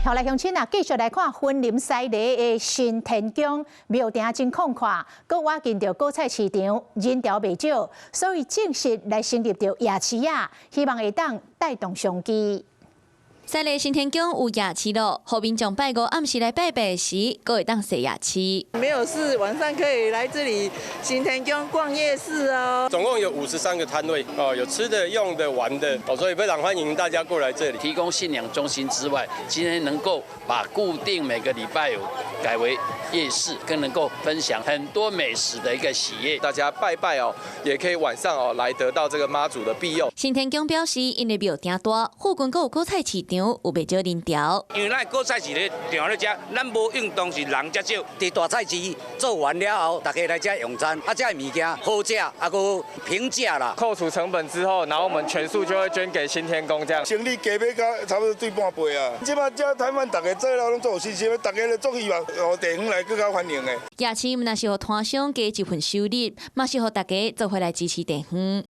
好來，鄉親啊，繼續來看雲林西螺的新天宮廟埕真曠闊，閣倚近著果菜市場，人潮袂少，所以正式來成立著夜市仔，希望會當帶動商機。西螺新天宮有夜市囉，予民眾拜五暗時來拜拜時，閣會當踅夜市。沒有事，晚上可以來這裡新天宮逛夜市哦。總共有53個攤位哦，有吃的、用的、玩的哦，所以非常歡迎大家過來這裡。提供信仰中心之外，今天能夠把固定每個禮拜五改為夜市，更能夠分享很多美食的一個喜悅。大家拜拜哦，也可以晚上哦來得到這個媽祖的庇佑。新天宮表示，𪜶的廟埕大，附近閣有果菜市場，有袂少人潮。因為咱果菜市場咧遮，咱無用當時人較少。佇大菜市做完了後，大家來遮用餐，啊，這物件好食，啊，閣平價啦。扣除成本之後，然後我們全數就會捐給新天宮，這樣。生意加碼到差不多對半倍啊！這擺這攤販大家做了攏足有信心，大家咧足希望哦地方來閣較歡迎的。夜市毋但是予攤商加一份收入，嘛是予大家做伙來支持地方。